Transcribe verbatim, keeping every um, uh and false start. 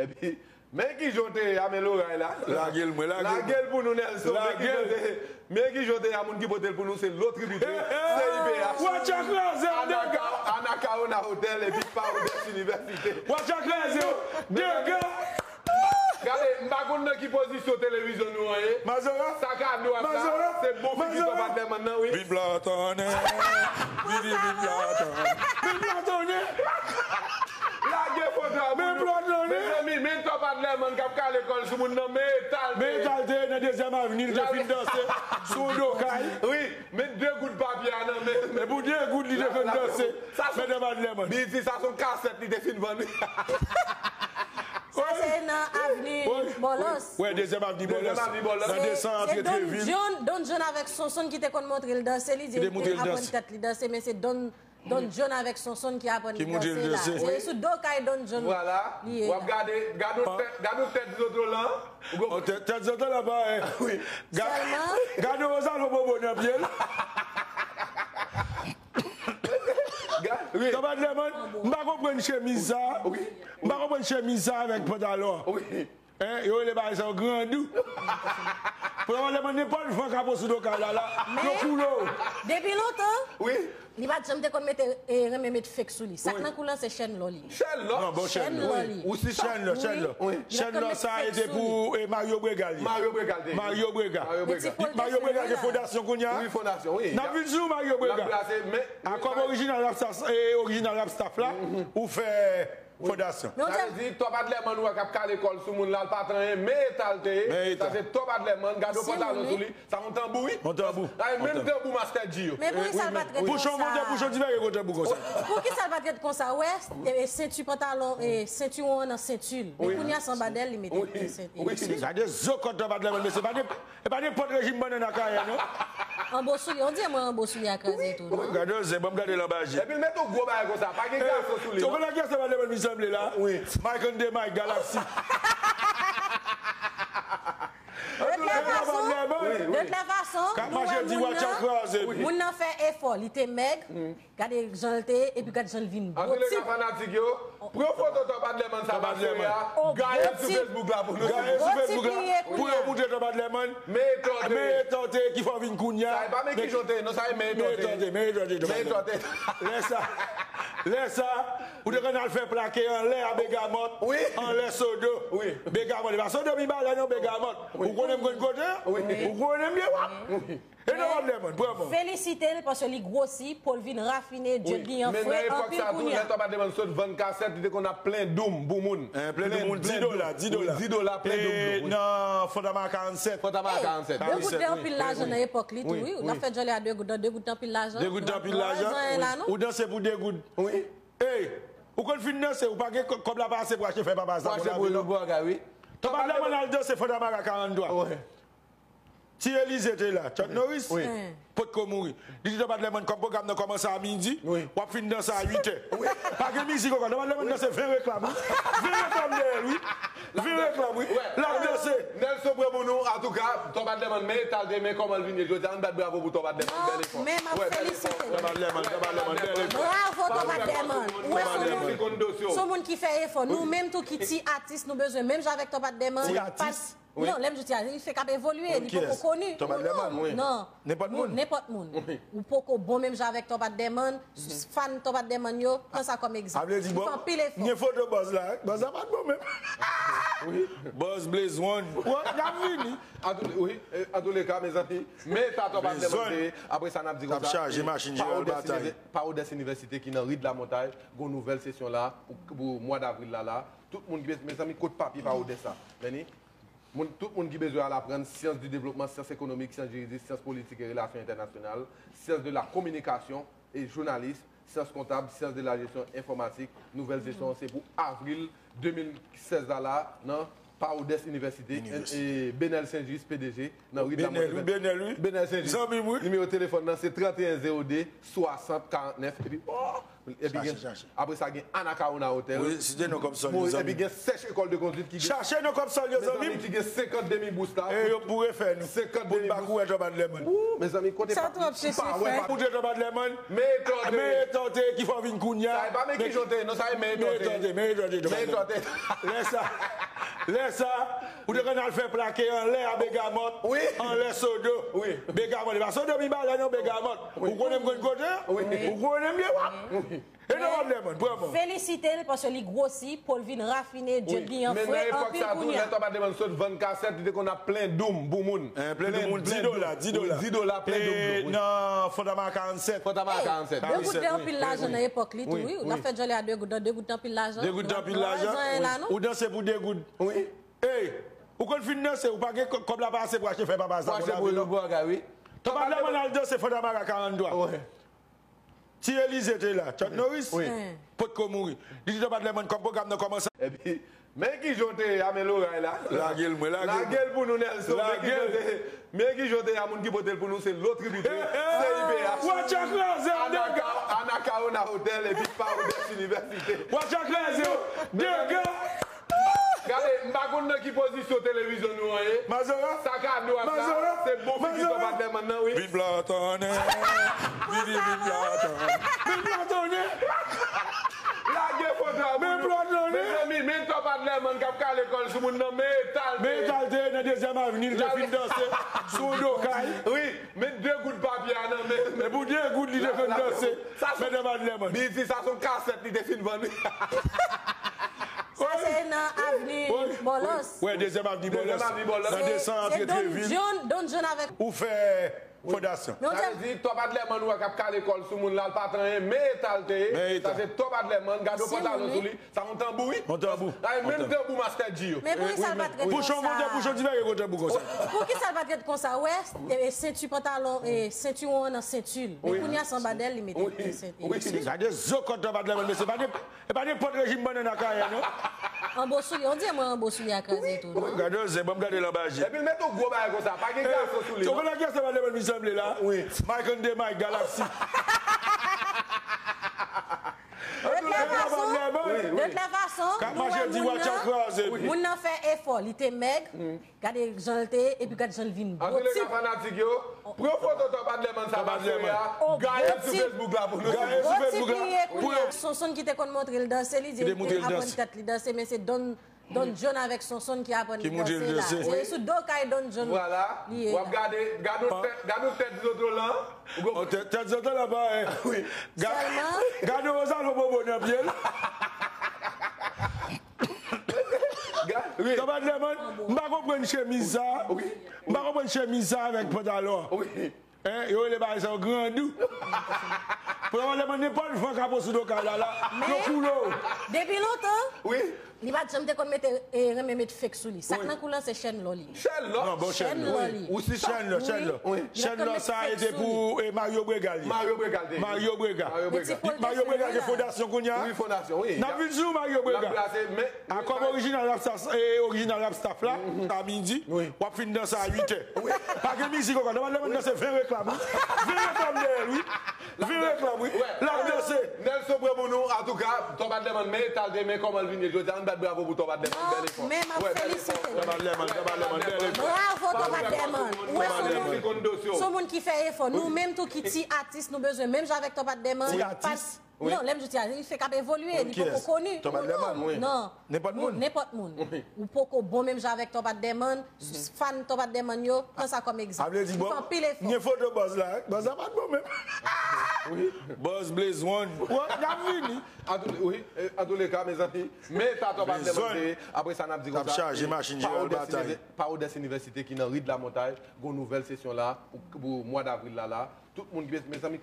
Epi, men ki jan w te ye a, men loray la. Lage l, mwen, lage l. Lage l pou nou, Nelson. Men ki jan w te ye, men ki jan w te ye a, moun ki pote l pou nou, se Lotribite, C I P H. Watch a kraze m, Anaka, Anacaona Hotel, epi Parodès Université. Watch a kraze m, Dega. Gade, m pa konn nan ki pozisyon televizyon nou an ye. Mazora? Sakado a sa, se bon figi Top Adlerman nan, wi. Vin blan tonnè. Vin, vin, vin blan tonnè. Vin blan tonnè. Lage foto a pou nou. Men blan tonnè. Mezanmi, men Top Adlerman k ap kale kò l sou moun nan, men eta l te ye. Men eta l te ye nan Dezyèm Avni, li te fin danse sou do kay. Wi, men de goud papye a nan men. E pou de goud li te fin danse. Men Top Adlerman. Li di sa se yon kasèt li te fin vann. Sa se nan avni Bòlòs. Wè, Dezyèm Avni Bòlòs. Nan desann antre Trevil. Se Don John, Don John avèk Sonson ki te konn montre l danse. Li di li te aprann tèt li danse, men se Don, Don John avèk Sonson ki aprann li danse la. Se sou do kay Don John li ye la. W ap gade, gade yon tèt, gade yon tèt Zotolan. Tèt Zotolan pa, wi. Gade yon Rozalon Bobo nan pye l. Top Adlerman, m pa konprann chemiz sa. M pa konprann chemiz sa avèk pantalon an. Hein, yo rele bagay sa yo grandou. Pantalon Adlerman, nenpòt van k ap sou do kay la, la, yo koule w. Depi lontan, li pa t janm te konn mete, e, renmen met fake sou li. Sa k nan kou l lan se chèn lò li ye. Chèn lò? Non, bon, chèn lò. Chèn lò li. Ou si chèn lò, chèn lò. Chèn lò sa e te pou, e, Mario Brega li. Mario Brega te. Mario Brega. Mario Brega gen fondasyon kounye a. Wi, fondasyon, wi. N ap vin sou Mario Brega. Akòm orijinal rap staff, e, orijinal rap staff la, ou fè fondasyon. Sa vle di Top Adlerman ou wè k ap kale kò l sou moun la, l pa t anyen, men eta l te ye. Sa se Top Adlerman, gade yon pantalon sou li. Sa yon tanbou, wi. Yon tanbou. Sa e menm tanbou Master Dji yo. Men poukisa l pa t ret konsa? Pouchon, monte Pouchon ti bagay gwo tanbou konsa. Poukisa l pa t ret konsa? Wè, e, senti pantalon, e, sentiwon an nan senti l. Men kounye a se anba dèyè l li mete senti. Gade zo kòd Top Adlerman, mesye, pa de E pa nenpòt rejim bannann Akayè, non. Anbo soulye, on dirait mwen anbo soulye a kraze tou, non? Gade zen, ban m gade l anba je. Epi l met yon gwo bagay konsa, pa gen gason sou li, non. Ou konnen kiyès Top Adlerman vin sanble la? Wi. Mike and the Mike, Galaxy. De toute façon, de toute façon, nou wè moun nan, moun nan fè efò, li te mèg. Gade jan l te ye, epi gade jan l vin gwo tip. Antouleka, fanatik yo, pran foto Top Adlerman sa m ap sere a, gaye l sou Facebook la pou nou. Gaye l sou Facebook la pou yo montre Top Adlerman. Men eta w te ye, ki fè w vin kounye a. Sa e pa men ki jan w te ye, non, sa e men eta w te ye. Men eta w te ye, men eta w te ye, Top Adlerman. Lè sa, lè sa, ou te konn al fè plake anlè a Begamòt, anlè Sodo. Begamòt, e pa Sodo Mibalè, non, Begamòt. Ou konnen m konn kote? Ou konnen m byen wap. E Top Adlerman, vrèman. Felisite l paske li gwosi, po l vin rafine, djèl li an fre anpil kounye a. Lè Top Adlerman sot vann kasèt, li te konn ap plen doum pou moun. Plen doum, di dola, di dola. Di dola, plen doum. Nan Fontamara karannsèt. Fontamara karannsèt. De goud te anpil lajan nan epòk li tou, wi. N ap fè djòlè a de goud, de goud te anpil lajan. De goud te anpil lajan. Ou danse pou de goud. Wi. Ey, ou konn fin danse, ou pa gen kòb la pa ase pou achte fè papa sa pou lavi, non. Pou achte pou bagay, wi. Top Adlerman al danse Fontamara karanntwa. Ti Elize te la, Chuck Norris potko mouri. Li di Top Adlerman, kòm pwogram nan kòmanse a midi, w ap fin danse a uit è. Pa gen mizik ankò, Top Adlerman danse ven reklam, wi. Ven reklam dèyè l, wi. Ven reklam, wi. L ap danse. Nelson pran pou nou, antouka, Top Adlerman, men eta l te ye, men kòman l vin ye jodi a, ann bat bravo pou Top Adlerman, bèl efò. Men m ap felisite l. Top Adlerman, Top Adlerman, bèl efò. Bravo, Top Adlerman. Ou wè, se yon moun, se yon moun ki fè efò. Nou menm tou ki ti atis, nou bezwen menm jan avèk Top Adlerman. Ti atis? Non, lè m di ti atis, li fèk ap evolye, li poko koni. Top Adlerman, wi. Non. Nenpòt moun. Nenpòt moun. Ou poko bon menm jan avèk Top Adlerman, fan Top Adlerman yo, pran sa kòm egzanp. Li fè anpil efò. Gen foto bòz la, bòz la pa t bon menm. Bòz Blaze One. Wè, y ap vini. Antouleka, mezanmi, men eta Top Adlerman te ye. Apre sa, n ap di konsa, Parodès Inivè-, Parodès Inivèsite ki nan Ri de la Montagne, gon nouvèl sesyon la, pou, pou mwa davril la, la. Tout moun ki, mezanmi, kot papye Parodès la? Meni, moun, tout moun ki bezwen al aprann syans di devlopman, syans ekonomik, syans jiridik, syans politik e relasyon entènasyonal, syans de la kominikasyon e jounalis, syans kontab, syans de la jesyon enfòmatik, nouvèl sesyon an se pou avril de mil sèz la, la, nan Parodès Inivèsite, e, Benel Saint-Just, P D G, nan ri Benel, wi, Benel, wi. Benel Saint-Just. Zanmi m, wi. Nimewo telefòn nan se trannteyen zewo de swasant karannnèf, epi, oh, Epi gen, apre sa, gen Anacaona Hotel. Wi, site non kòm sòl yo, zanmi. Epi gen Sèch École de Conduite ki gen, chache non kòm sòl yo, zanmi, ki gen senkant demi bous la. E yo boure fè nou. Senkant demi bous. Pou n pa kouri Tòpad Lèmòn. Ou, mezanmi, kote pa, pa wè pa. Pou kouri Tòpad Lèmòn. Men etan w te ye ki fè w vin kounye a. Sa e pa men ki jan w te ye, non, sa e men etan w te ye. Men etan w te ye, men etan w te ye. Lè sa, lè sa, ou te konn al fè plake anlè a Begamòt, anlè Sodo. Begamòt, e pa Sodo Mibalè, non, Begamòt. Ou konnen m konn kote? Ou konnen m byen wap? E Tòpad Lèmòn, pran bon. Felisite l paske li gwosi, po l vin rafine, djèt li an fre anpil kounye a. Men nan epòk sa tou, lè Tòpad Lèmòn sot vann kasèt, li te konn ap plen doum pou moun. Plen doum, di dola, di dola. Di dola, plen doum. Nan Fontamara karannsèt. Fontamara karannsèt. De goud te anpil lajan nan epòk li tou, wi. N ap fè djòlè a de goud, nan de goud te anpil lajan. De goud te anpil lajan. Ou danse pou de goud. Wi. Ey, ou konn fin danse, ou pa gen kòb la pa ase pou achte fè papa sa. Pou achte pou bagay, wi. Tòpad Lèmòn al danse Fontamara karanntwa. Ti Elize te la, Chuck Norris potko mouri. Li di Tòpad Lèmòn kòm pwogram nan kòmanse. Epi, men ki jan w te ye a, men loray la. Lage l, mwen, lage l. Lage l pou nou, Nelson. Men ki jan w te, men ki jan w te ye a, moun ki pote l pou nou, se Lotribite, C I P H, Watcha kraze, Anacaona Hotel, epi Parodès Université. Watcha kraze, dega. Gade, m pa konn nan ki pozisyon televizyon nou an ye. Mazora. Sakado a sa, se bon figi Tòpad Lèmòn nan, wi. Vin blan tonnè. Vin, vin, vin blan tonnè. Vin blan tonnè. Lage foto a pou nou. Men blan tonnè. Mezanmi, men Tòpad Lèmòn k ap kale kò l sou moun nan, men eta l te ye. Men eta l te ye nan Dezyèm Avni, li te fin danse sou yon do kay. Wi, men de goud papye a nan men. E pou de goud, li te fin danse. Men Tòpad Lèmòn. Li di sa se yon kasèt li te fin vann. Sa se nan avni Bòlòs. Wi, Dezyèm Avni Bòlòs. Dezyèm Avni Bòlòs. Nan desan antre Trevil. Se Don John, Don John avèk. Ou fè fondasyon. Sa vle di, Tòpad Lèmòn ou wè k ap kale kò l sou moun la, l pa t anyen, men eta l te ye. Men eta. Sa se Tòpad Lèmòn, gade yon pantalon sou li. Sa yon tanbou, wi. Yon tanbou. Sa e menm tanbou Master Dji yo. Men poukisa l pa t ret konsa? Pouchon, monte pouchon, ti bagay gwo tanbou konsa. Poukisa l pa t ret konsa? Wè, e, senti pantalon, e, sentiwon an nan senti l. Men kounye a se anba dèyè l li mete senti. Gade zo kòd Tòpad Lèmòn, mesye, pa de E pa nenpòt rejim bannann Akayè, non. Anbo soulye, on dirè mwen anbo soulye a kraze tou, non? Gade yon zen, ban m gade l anba je. Epi l mete yon gwo bagay konsa, pa gen gason sou li, non. Ou konn ak kiyès Tòpad Lèmòn vin sanble la? Wi. Mike and the Mike, Galaxy. De toute façon, de toute façon, nou wè moun nan, moun nan fè efò, li te mèg. Gade jan l te ye, epi gade jan l vin bwoti. Antouleka, fanatik yo, pran foto Tòpad Lèmòn sa, pase a, gaye l sou Facebook la pou nou. Gaye l sou Facebook la. Bwoti li ye kounye a. Sonson ki te konn montre l danse, li di l te aprann tèt li danse, men se Don, Don John avèk Sonson ki aprann li danse la. Se sou do kay Don John li ye la. W ap gade, gade yon tèt, gade yon tèt zotolan. Tèt, tèt zotolan pa, wi. Gade yon zalo bobo nan pye l. Tòpad Lèmòn, m pa konprann chemiz sa. M pa konprann chemiz sa avèk pantalon an. Hein, yo rele bagay sa yo grandou. Tòpad Lèmòn, nenpòt van k ap sou do kay la, la, yo koule w. Depi lontan, li pa t janm te konn mete, e, renmen met fake sou li. Sa k nan kou l lan se chèn lò li ye. Chèn lò? Non, bon, chèn lò. Chèn lò li ye. Ou si sa? Chèn lò, chèn lò. Chèn lò sa e te pou, e, Mario Brega li ye. Mario Brega li ye. Mario Brega. Mario Brega gen fondasyon kounye a. Wi, fondasyon, wi. N ap vin sou Mario Brega. N ap plase, men A kòm orijinal rap staff, e, orijinal rap staff la, a midi, w ap fin danse a uit è. Pa gen mizik ankò. Tòpad Lèmòn danse ven reklam, wi. Ven reklam dèyè l, wi. Ven reklam, wi. L ap danse. Nelson pran pou nou, antouka, Tòpad Lèmòn, men eta l te ye, men kòman l vin ye jodi a, ann bat bravo pou Tòpad Lèmòn, bèl efò. Men m ap felisite l. Tòpad Lèmòn, Tòpad Lèmòn, bèl efò. Bravo, Tòpad Lèmòn. Ou wè, se yon moun, se yon moun ki fè efò. Nou menm tou ki ti atis, nou bezwen menm jan avèk Tòpad Lèmòn. Ti atis. Non, lè m di w ti atis, se k ap evolye, li poko koni. Tòpad Lèmòn, wi. Non. Nenpòt moun. Nenpòt moun. Ou poko bon menm jan avèk Tòpad Lèmòn, fan Tòpad Lèmòn yo, pran sa kòm egzanp. Li fè anpil efò. Gen foto bòz la, wi. Bòz la pa t bon menm. Wi. Bòz Blaze One. Wi, n ap vini. Antouleka, mezanmi, men eta Tòpad Lèmòn te ye. Apre sa, n ap di konsa, Parodès Inivèsite ki nan Ri de la Montagne, gon nouvèl sesyon la pou, pou mwa davril la, la. Tout moun ki, mezanmi,